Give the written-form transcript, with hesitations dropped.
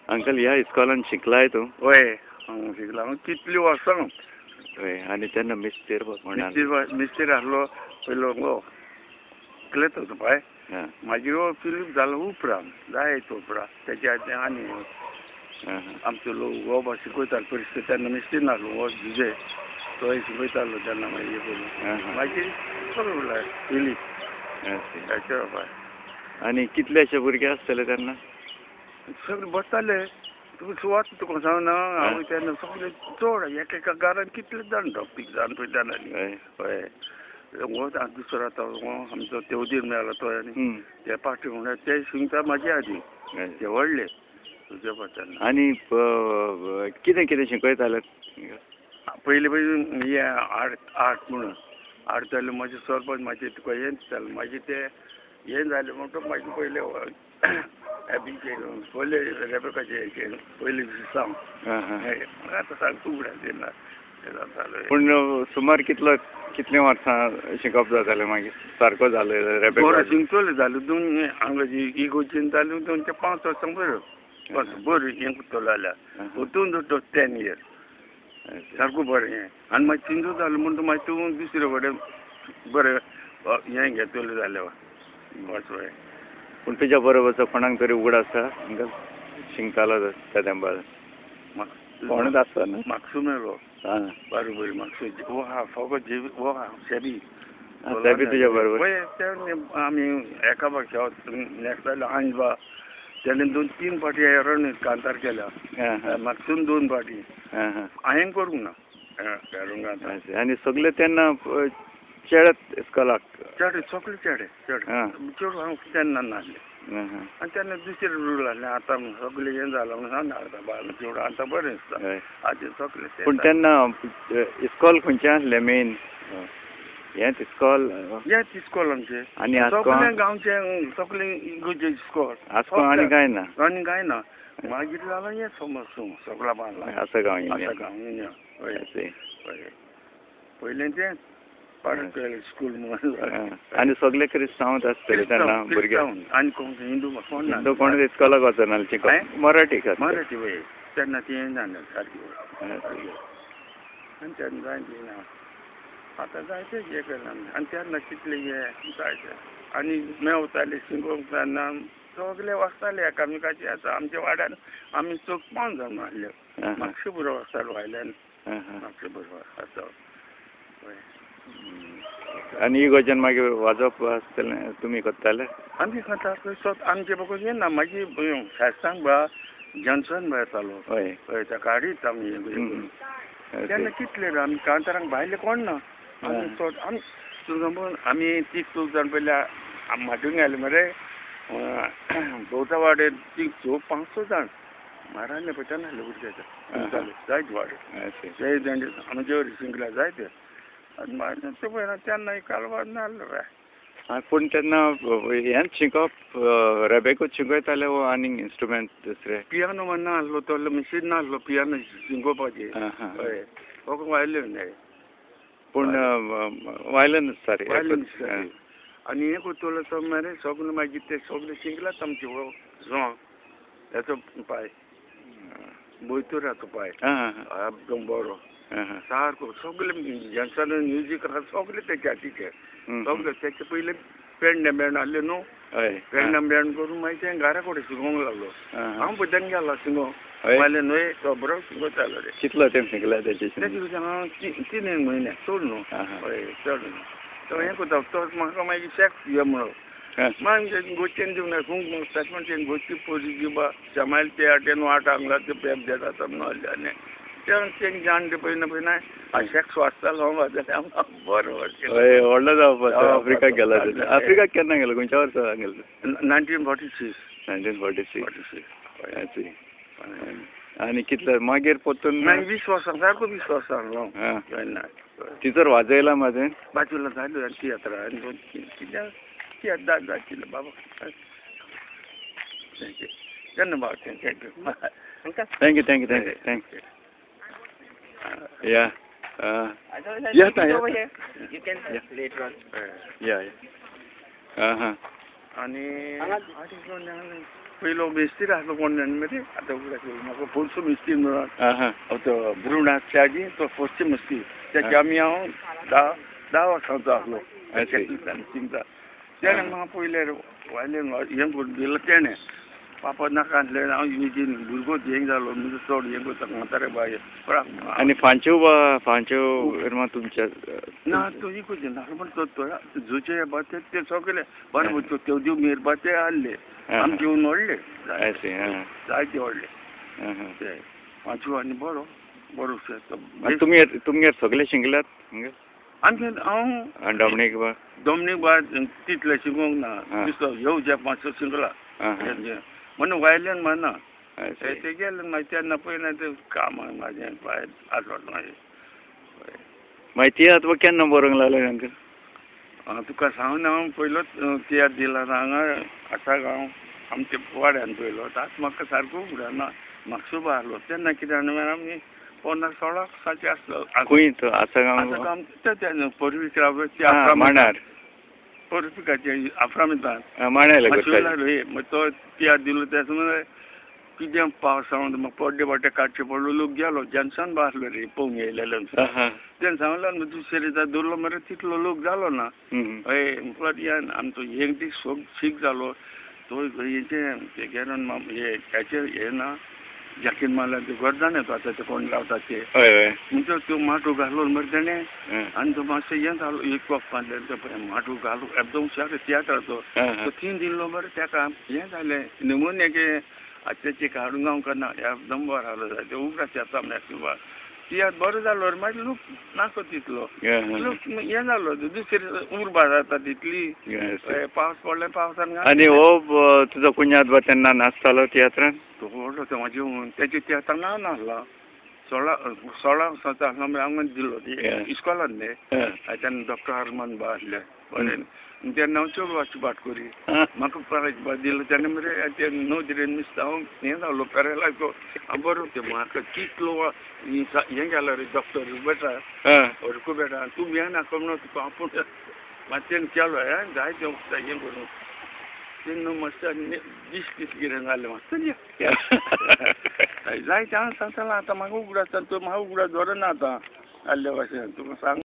Uncle ह्या इस्कॉलान शिकलाय तूं? वय हांव शिकला, हांव कितलीं वर्सां. हय. आनी तेन्ना मिस्तेर मिस्तेर आसलो पयलो गो क्लेतो पाय, मागीर हो फिलीप जालो उपरांत जायत उपरांत तेच्या आदीं आनी आमचो लोक हो बा शिकयतालो परिस्थिती तेन्ना मिस्तेर नासलो, हो जुजे तोय शिकयतालो तेन्ना मागीर करून मागीर सगळें उरला फिलीप ताचे बापाय. आनी कितलेशे भुरगे आसतले तेन्ना? सगळे बसताले तुका सुवात तुका सांगना हांव तेन्ना सगळे चड एक एका घरान कितले जाण दोग तीग जाण पळय तेन्ना. हय. हो दुसरो आतां हो आमचो तेवदीर मेळ्ळो तो आनी ते पाटी म्हणल्यार ते शिंकता म्हाजे आदीं ते व्हडले तुजे तेन्ना. आनी कितें कितें शिकयताले? पयलीं पयलीं हें आर्ट आर्ट म्हणून आर्ट जालें मागीर सरपंच मागीर तुका हें जालें मागीर तें हें जालें म्हणटकच मागीर पयलें पयले रेबेकाचें पयलें दिसांव आतां सांग उगडास येना. पूण सुमार कितलो कितलीं वर्सां शिकप जातालें मागीर सारको जालो रेबेका? बरें शिकतलें जालें दोन हांगा इगोर्जेन जालें 2 ते 5 वर्सां बरें बरें हें करतलो जाल्यार वतून तो 10 इयर्स सारको बरें हें. आनी मागीर थिंगसो जालें म्हणटा मागीर तूं दुसरे कडेन बरें हें घेतलें जाल्यार वच. पूण तुज्या बरोबरचो कोणाक तरी उगडास आसा अंकल शिंकतालो त्या तेंपार? कोणूच आसता न्हू? म्हापसो मेळ्ळो बरोबर म्हापसो हो आहा फकत जेवी हो आहा शेबी शेबी तुज्या बरोबर? पळय ते आमी एका पक्षा नेक्स्ट जाल्यार आंजबा तेणे 2-3 फाटी एरण कांतार केल्या, म्हापसून 2 फाटी हांवें करूंक ना. आनी सगळे तेन्ना चेडत इस्कॉलाक? चेडे सगळे चेडे चेडे चेडूं हांव तेन्ना नासलें आनी तेन्ना दुसरें रूल आसलें. आतां सगळें हें जालां म्हणून सांग आतां बाल चेडूं आतां बरें दिसता आतां सगळें. पूण तेन्ना इस्कॉल खंयचें आसलें मेन? हेंच इस्कॉल? हेंच इस्कॉल आमचें आनी सगळें गांवचें सगळें इगर्जेचें इस्कॉल. आसको आनी कांय ना? आनी कांय ना. मागीर जालां हें समज सगळ्या बांदलां आसा गांव आसा गांव. हय हय पयलें तें स्कूल म्हणून. आनी सगळे क्रिस्तांवच आसतले तेन्ना भुरगे? आनी कोण हिंदू कोण ना, हिंदू कोण इस्कॉलाक वचना शिकप मराठी मराठी. वय तेन्ना ती जाणा सारकी. आनी तेन्ना जाय ती ना आतां जायते हें केलां आनी तेन्ना कितले हें जायते आनी मेवताले शिकोवंक तेन्ना सगळे वचताले एकामेकाचे. आतां आमच्या वाड्यान आमी चौग 5 जाण आसले मातशे बरो वचतालो भायल्यान मातशे बरो आसा. आनी इगोर्जेन मागीर वाजोवप आसतलें तुमी करताले? आमी करता स्वता आमचे बगर येना. मागीर फेस्तांक बा जनसन बा येतालो. हय हय ताका हाडीत आमी हें तेन्ना कितले आमी कांतारांक भायले कोण ना आमी चड आमी समज आमी 3-4 जाण पयले माटून गेले मरे भोवता वाडे 3, 4, 5-6 जाण माराले पळय तेन्ना आसले भुरगे जायते वाडे जय जाण आमचे शिंकल्या जायते. आनी मागीर ते पळयना तेन्ना कालवार नासलो रे. पूण तेन्ना हेंच शिकप रेबेकूच शिकयताले वो आनी इन्स्ट्रुमेंट दुसरे? पियानो म्हण नासलो तो मशीन नासलो पियानो शिकोवपाचें. हय फकत वायलन. पूण वायलन सारकें वायलन. आनी हें करतलो तो मरे सगळें मागीर ते सगळें शिकलात आमचे हो जों हेचो पांय बोयतुराचो पांय एकदम बरो सारको सगळे जेंट्सान म्युजीक आसा सगळे तेच्या हातीचे सगळे. तेचे पयले पेडणे बँड आसले न्हू, पेडणे बँड करून मागीर तें घरा कडेन शिकोवंक लागलो. हांव पळय गेलो शिकोवंक वायलें न्हय तो बरो शिकयतालो रे. कितलो तें शिकला तेचे? हांव 3 म्हयने चड न्हू. हय चड न्हू. तो हें करता तो म्हाका मागीर शेक ये म्हणून मागीर गोचेन दिवंक खूब तशें म्हणटा गोची पोरी बा शमायल ते आटेन वाट हांगला ते पेप दिता म्हणून आनी तें जाण ते पळयना पळयना शेक वाचतालो हांव वाचतालें बरें हय व्हडलो जावपाचो. आफ्रिकाक गेला? आफ्रिकाक केन्ना गेलो? खंयच्या वर्सा गेलो? 1946. 1946. आनी कितले मागीर परतून? मागीर 20 वर्सां सारको 20 वर्सां आसलो. टिचर वाजयला म्हाजें? बाजूला जालो तियात्र आनी कितें तियात्र जाशिल्लो बाबा. तेन्ना बाबा thank you thank you thank you thank you thank you. Yeah. Yeah, over here. You can later on. Yeah. आनी पयलो मिस्त्री आसलो कोण जाण मरे आतां उगडास म्हाका फोर्सो मिस्त्री म्हणून तो ब्रुण आसचे आजी तो फोर्सो मिस्त्री तेच्या आमी हांव 10 वर्सांचो आसलो शिंकता तेणें म्हाका पयलें वायलें हें करून दिलें तेणें पापा नाका आसलें हांव इमेजीन भुरगो हें जालो म्हणजे चड हें करता म्हातारे बाय आनी फांच्यो बा फांच्यो तुमच्या ना तो इकूच ना पण तो जुचे बा ते सगळे बरें तेवदिव मेर बा ते हाडले आमी घेवन व्हडले जायते व्हडले ते फांच्यो आनी बरो बरो तुमी तुमगेर सगळे शिकल्यात आमचे हांव डॉमनीक बा डॉमनीक बा तितले शिकोवंक ना दुसरो येवचे मातसो शिकला म्हणून वायल्यान म्हणना ते गेले मागीर तेन्ना पयलें तें काम म्हाजें भायर आसलो मागीर मागीर तियात्र केन्ना बरोवंक लागले अंकल? तुका सांगून हांव पयलोच तियात्र दिला हांगा आसा गांव आमच्या वाड्यान पयलो आतां म्हाका सारको उगडना म्हापसो आहलो तेन्ना कितें जाणा आमी 15-16 वर्सांचे आसलो. खंय तो आसा गांव? आसा गांव पर्वीक मांडार पर्वीकाचे आफ्रामितान मांडार तो तियात्र दिलो तेन्ना कितें पावसा पड्डे वाटे काडचे पडलो लोक गेलो जनसन बा आसलो रे पळोवंक येयलेले तेणें सांगलें दुसरे दिसा दवरलो मरे तितलो लोक जालो ना. हय म्हटल्यार आमचो एक दीस शीक जालो तो हेचें तेगेल्यान हेचें हें ना जाकीर मारल्यार ते घर जाणा तो आतां ते कोण रावतात ते म्हणजे त्यो माटो घालून मरे तेणें आनी तो मातशें हें जालो एक कॉप बांदलें ते माटो घालून एकदम हुशार तियात्राचो तो तीन दिल्लो मरे तेका हें जालें निमोनिया के आतां काडून गांवकार ना एकदम बरो आसलो जाय ते उगडास येता म्हळ्यार तियात्र बरो जालो मागीर लोक नासो तितलो लोक हें जालो दुसरी उर्बा जाता तितली पावस पडले पावसान. आनी हो तुजो कुंजाद बा तेन्ना नाचतालो तियात्रान? तो व्हडलो तो म्हाजे तेच्या तियात्रान हांव नासलो 16 वर्सांचो आसलो म्हळ्यार हांव दिल्लो इस्कॉलान न्ही तेन्ना डॉक्टर हरमन बा आसले बरें तेन्ना हांव चेडवाची बाट करी म्हाका प्रायज दिलो तेन्ना मरे ते नदरेन मिस्ता हांव हें जालो पेरेलायचो हांव बरो ते म्हाका कितलो हें गेलो रे डॉक्टर बेटा हरकू बेटा तूं हें नाका म्हणून तुका आपूण मागीर तेणें केलो हें जायतें हें करून तेन्ना मातशें दीस दीस कितें जालें मातशें जायतें हांव सांगतालें आतां म्हाका उगडास तो म्हाका उगडास दवरना आतां आसल्या भाशेन तुका सांग.